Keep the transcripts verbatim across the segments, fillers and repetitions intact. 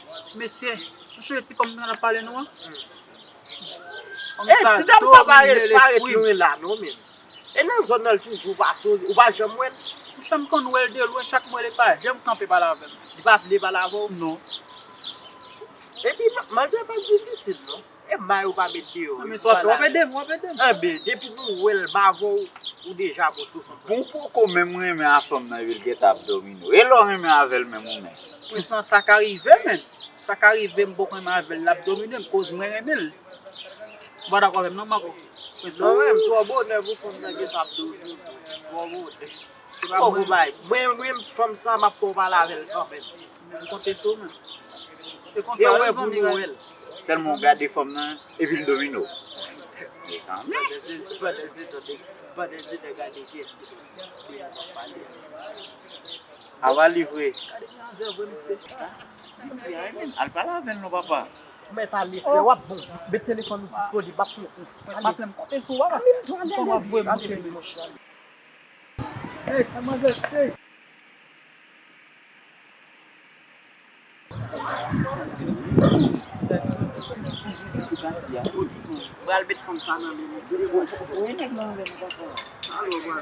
Ti mesye, nou sonje ti fanm nan ap pale nou an? Fanm sa domine lespri m. E ti dam sa pa ret, pa ret lwen la non, men. E nan zòn nan l toujou pase, ou pa janm wè l? M janm konn wè l de lwen, chak mwen li pa janm kanpe pale avè m. Li pa vle pale avè w? Non. Epi ma-, manzè pa difisil non. E may ou pa met deyò. Non, men sa w ap fè, w ap ede m, w ap ede m. Enben, depi nou wè l ba avè w, ou deja bon sou fanm sa. Bon, poko menm renmen a fanm nan, epi l gentan ap domine w. E lè w renmen avè l menm ou menm? Prens lan, sa ka rive, men. Sa ka rive, m poko renmen avè l, l ap domine m, koz mwen renmen l. Ou pa dakò avè m non, Marco? Prens lan. Mwen menm, twò bonè pou fanm nan gentan ap domine w. Twò bonè. Se pa mwen. Mwen, mwen, fanm sa, m ap fè w pale avè l kanmenm. M konte sou ou, men. E konsa, e wè pou nou wè l. Tèlman w gade fanm nan, epi l domine w. Mezanmi. Pandan se, pandan se tan, pandan se tan gade kiyès ki domine w ap pale. A va li vre. Gade manzè vre, mesye. Al pale avè l non, papa. Mèt ale, frè, w ap bon. Met telefòn ou disponib, m ap fè yon kou. Mwen pa plè, m konte sou ou, papa. Kòman voye m monte, men? Hey, manzè, hey. Pral met fanm sa nan men misye. Wi, nèg nan men papa. Alo, bro.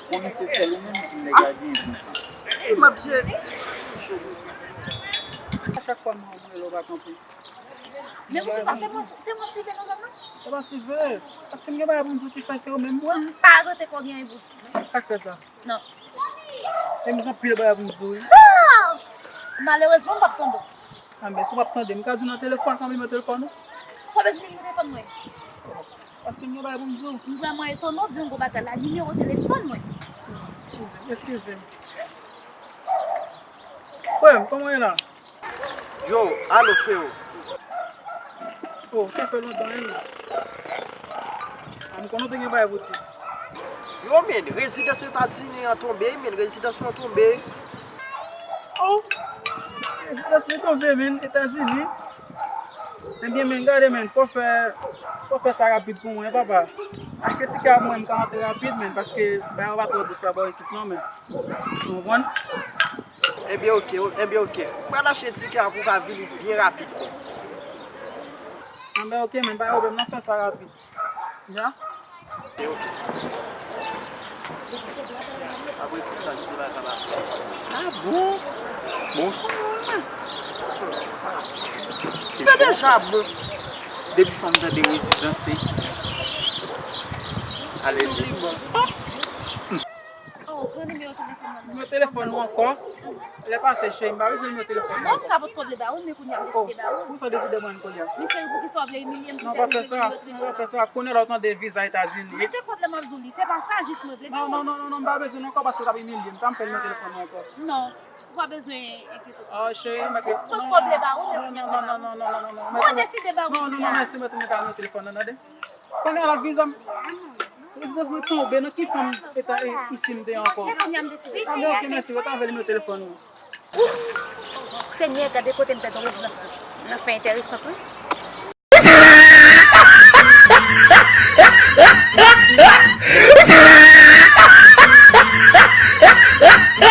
Konnen se sèl ou menm ki nèg la gen konsa. Hey, m ap jere misye sa. A chak fwa m rele w pa kanpe. Men poukisa se mwen, se mwen ki swive nan zòn nan? Se pa swive. Paske m gen bagay pou m di w ki fè se ou menm mwen. M pa rete kò gen pou di. Sa k fè sa? Non. E m gen anpil bagay pou m di w, wi. Ah! Malerezman, m p ap tande w. A, men si w p ap tande m, m ka di w nan telefòn, kòman nimewo telefòn ou? Sa w bezwen nimewo telefòn mwen? Paske m gen bagay pou m di w. M vrèman etone w di yon gwo bagay la, nimewo telefòn mwen. Eskize m, eskize m. Frè m, kòman w ye la? Yo, alo, freo. Oh, sa fè lontan, wi. A, m konnen w te gen bagay pou di. Yo, men, rezidans Etazini an tonbe, men, rezidans ou an tonbe. Oh, rezidans mwen tonbe, men, Etazini. Ebyen, men, gade, men, fò fè, fò fè sa rapid pou mwen, papa. Achte tikè a pou mwen, m ka antre rapid, men, paske bagay yo pa twò dous pa bò isit, non, men. Ou konprann? Ebyen, oke, ebyen, oke. M pral achte tikè a pou w ka vini byen rapid. Anben, oke, men pa gen pwoblèm, n ap fè sa rapid. Ya? Ebyen, oke. Apre tou sa, misye pa ka ba misye. Ah bon? Bonswa. Sa deja bon. Depi fanm tande rezidans, se ale li. Oh, pran nimewo telefòn nan. Nimewo telefòn ou ankò? Lè pase, cheri, m pa bezwen nimewo telefòn nan. Non, m ka potko vle ba ou, men kounye a m deside ba ou. Poukisa w deside ban m kounye a? Men cheri, poukisa w vle imilye m? Non, pa fè sa. Non, pa fè sa. Kounye a la w tande viza Etazini. Mete kòb la, m ap di w li. Se pa sa, jis mwen vle. Non, non, non, non, non, m pa bezwen l ankò paske w t ap imilye m. Sa m fè nimewo telefòn nan ankò? Non, ou pa bezwen enkyete w. Ah, cheri, mete. Jis potko vle ba ou, men kounye a m vle ba ou. Non, non, non, non, non, non, non. Mwen deside ba ou. Non, non, non, mèsi, mete nimewo telefòn nan, tande. Kounye a la viza m, rezidans mwen tonbe, nan ki fanm eta, e, isi m te ye ankò? Se kounye a m deside. Ah, men oke, mèsi, ret avè nimewo telefòn ou. Ouf! Senyè, gade kote m pèdi yon rezidans nan. Nan fè enteresan tou.